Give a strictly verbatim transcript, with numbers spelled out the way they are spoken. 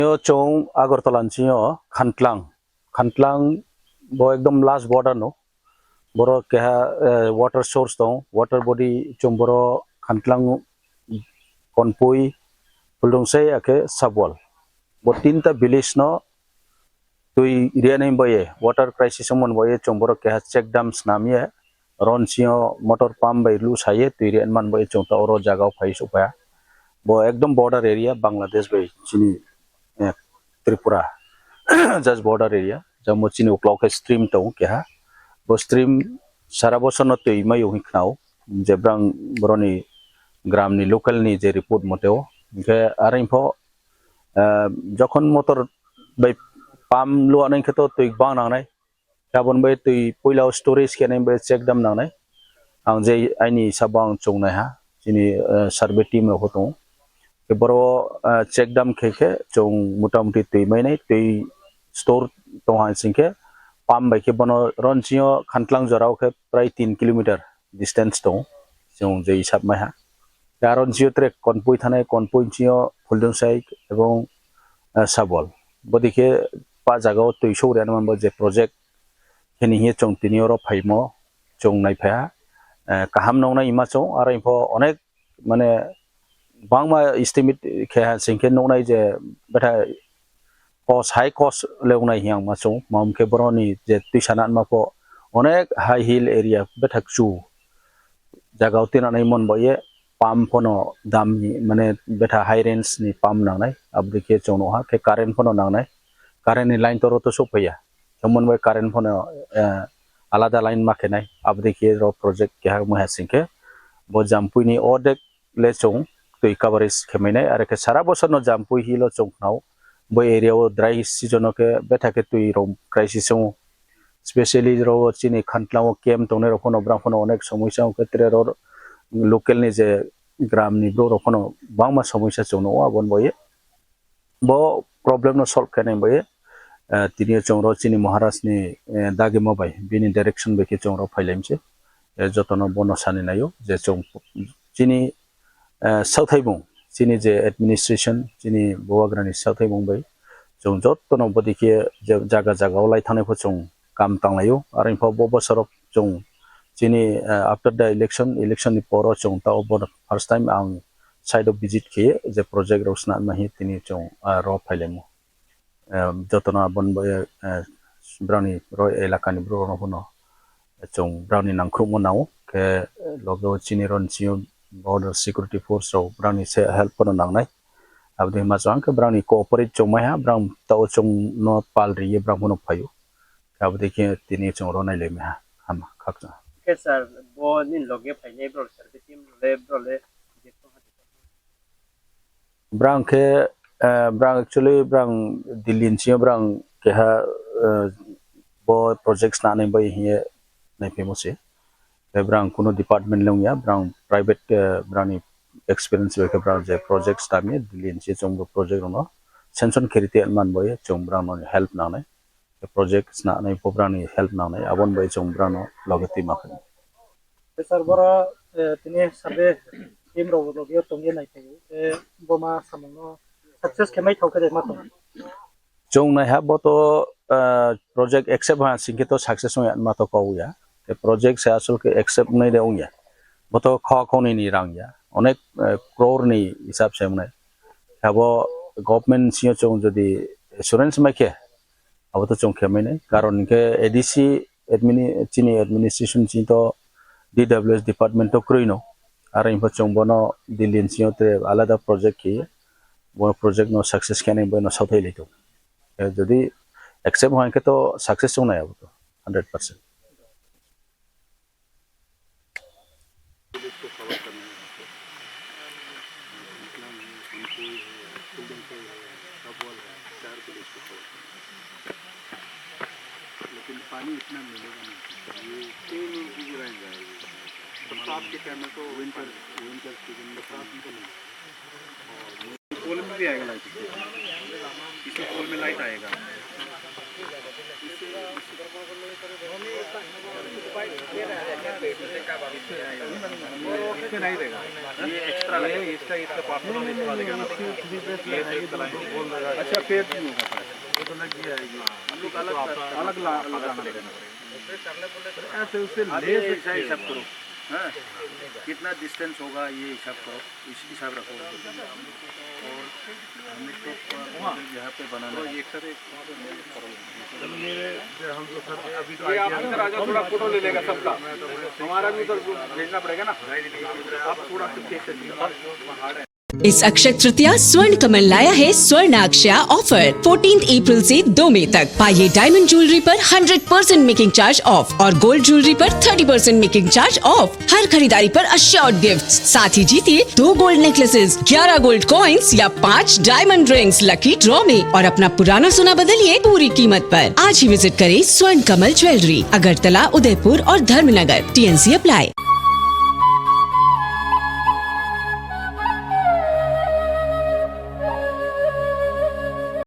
Yo chwng Agartala ni simi o Khantlang, Khantlang bo ekdom last border no. Boro keha, eh, water source tong, water body chwng boro Khantlang, Konpui, Phuldungsai akhe Sabwal. Bo tinta village no twi riya nai boye, water crisis wngmani boye chwng boro keha check dam snam ye, ron sio motor pump bai lu saye twi riya man boye chwng ta oro jaga o phai suk phaya. Bo ekdom border area Bangladesh bai chini, eh, Tripura, just border area. Jamo chini uklok khe stream tongo keha. Bo stream sara bosor no twi mayo hwnwi khnao. Je brang boroni gram ni local ni je report mote o. Hwnkhe are pho, eh, jokhon motor bai pump luanai khe to twi bang nangnai. Aboni bai twi puila o storage khe nai bai check dam nangnai. Ang je aini sabo ang chongnai ha, chini, eh, survey team rok tongo. Khe boro, eh, check dam khe khe chwng motamuti twi mainai, twi store tong ha sing khe pump bai khe bono ron sio Khantlang jora o khe prai tin kilometer distance tongo, chwng je hisab mai ha. Aro jio track Konpui thanai, Konpui jio Phuldungsai ebong, eh, Sabwal. Bodi khe pa jaga o twi sogri anw manbo je project kheni hiye chwng tini oro phaimo chwng nai phaiha. Eh, kaham nongnai ima chwng aro info onek mane bangma estimate khe ha sing khe nongnai je betha cost, high cost le wngnai hiya wngma chwng, mam khe boroni je twi sana wngma pho onek high hill area bethak chu jaga o twi nanai mon bo ye pump phono dam ni mane betha high range ni pump nangnai, aboni khe chwng nukha khe current phono nangnai, current ni line to oro to sok phaiya, hwnba bai current phono, eh, alada line ma khenai, aboni khe oro project keha wngma hai sing khe bo Jampui ni ordek le chwng twi coverage khe mainai, are khe sara bosor no Jampui hill o chwng khnao. Bo area o dry season o khe betha khe twi rok crisis wngo, specially ro chini Khantlang o camp tongnai rok phano brang phano onek somosya wngo khe, tere ro local ni je gram ni borok rok phano bangma somosya chwng nukgo, aboni bo ye bo problem no solve khainai bai, eh, tini chwng ro chini Maharaj ni, eh, dagima bai bini direction bai khe chwng ro phailaimse, eh, jotono bono sani naio je chwng chini, eh, sauthaibung chini je administration chini bubagrani sauthaibung bai chwng jotono bodi khe je jaga jaga o lai thangnai pho chwng kam tanglaio, aro info bo bosoro chwng chini, eh, after the election, election ni poro chwng ta obo first time ang site o visit khe je project rok swnam ma hi tini chwng, ah, ro phailaimo. Eh, jotono aboni bo, eh, brani ro elaka ni borok rok phano chwng brani nangkhrukmo nango khe loge o chini ro ni simi border security force rok brani se help phano nangnai. Aboni ma chwng khe brani cooperate chwng mai ha, brang ta o chwng no pal ri ye brang phano phaio. Aboni khe tini chwng ro nai lai mai ha, hama khakchang. Khe sir, bo nini loge phainai bro, sir, be team le bro le. Brang khe, eh, brang actually brang Delhi ni simi brang keha, eh, bo project swnamnai bai hiye naiphimo se. Tei brang kuno department le wngya, brang private, eh, brangni experience bai khe brang je project swnamya, Delhi ni simi chwng bo project rokno sanction khe rite man bai chwng brang no help nangnai. Project swnamnai pho brangni help nangnai, aboni bai chwng brangno loge twi ma khainai. Sir, boro, eh, tini survey team rok loge tongwi nai phai, eh, bo ma samungno success khe mai thok khe ma tong. Chwng nai ha bo to, eh, project accept ha sing khe to success wngya ma to kok ya. Tei project se asol khe accept wngnai de wngya. Bo to kha khonini rang ya. Onek, eh, crore ni hisab se wngnai. Abo government sio chwng jodi assurance mai khe, abo to chwng khe mainai. Karon hinkhe A D C admini-, chini administration chini to D W S department to kwrwi no. Aro info chwng bono Delhi ni sio te alada project khe, bo project no success khe nai bono sauthai lai to. Eh, jodi accept hoi khe to success chwng nai abo to hundred percent. Village को कवर करना है हमको। इतना नहीं है, कनपुर है, फुलडंगपुर है, सबवाल है, चार विलेज को कवर करना है। लेकिन पानी इतना मिलेगा नहीं। ये तीन इंच की लाइन जाएगी। बरसात के टाइम में तो विंटर, विंटर सीजन में बरसात में तो नहीं। पोल में भी आएगा लाइट, किसी पोल में लाइट आएगा। ये एक्स्ट्रा लगेगा। ये इसका, इसका पाँच सौ इसका देगा ना। ये तो इतना ही। अच्छा, पेट नहीं होगा सर। वो तो लग गया है ये। हम लोग अलग अलग ला-, लगाना पड़ेगा। ऐसे उससे आप ले ये सकते ऐसा हिसाब हैं। करो। हाँ। कितना डिस्टेंस होगा, ये हिसाब करो। इस हिसाब रखो। और हमें तो यहाँ पे बनाना है। मेरे, हम तो सर अभी तो ये आप अंदर आ जाओ, थोड़ा फोटो ले लेगा सबका। हमारा भी उधर भेजना पड़ेगा ना। आप थोड़ा सा पीछे से। इस अक्षय तृतीया स्वर्ण कमल लाया है स्वर्ण अक्षय ऑफर। फोर्टीन अप्रैल से दो मई तक पाइए डायमंड ज्वेलरी पर hundred percent making charge off और गोल्ड ज्वेलरी पर thirty percent making charge off. हर खरीदारी पर अश्योर्ड गिफ्ट, साथ ही जीतिए दो गोल्ड नेकलेसेस, ग्यारह गोल्ड कॉइन्स या पाँच डायमंड रिंग्स लकी ड्रॉ में और अपना पुराना सोना बदलिए पूरी कीमत पर। आज ही विजिट करें स्वर्ण कमल ज्वेलरी, अगरतला, उदयपुर और धर्मनगर। TNC apply.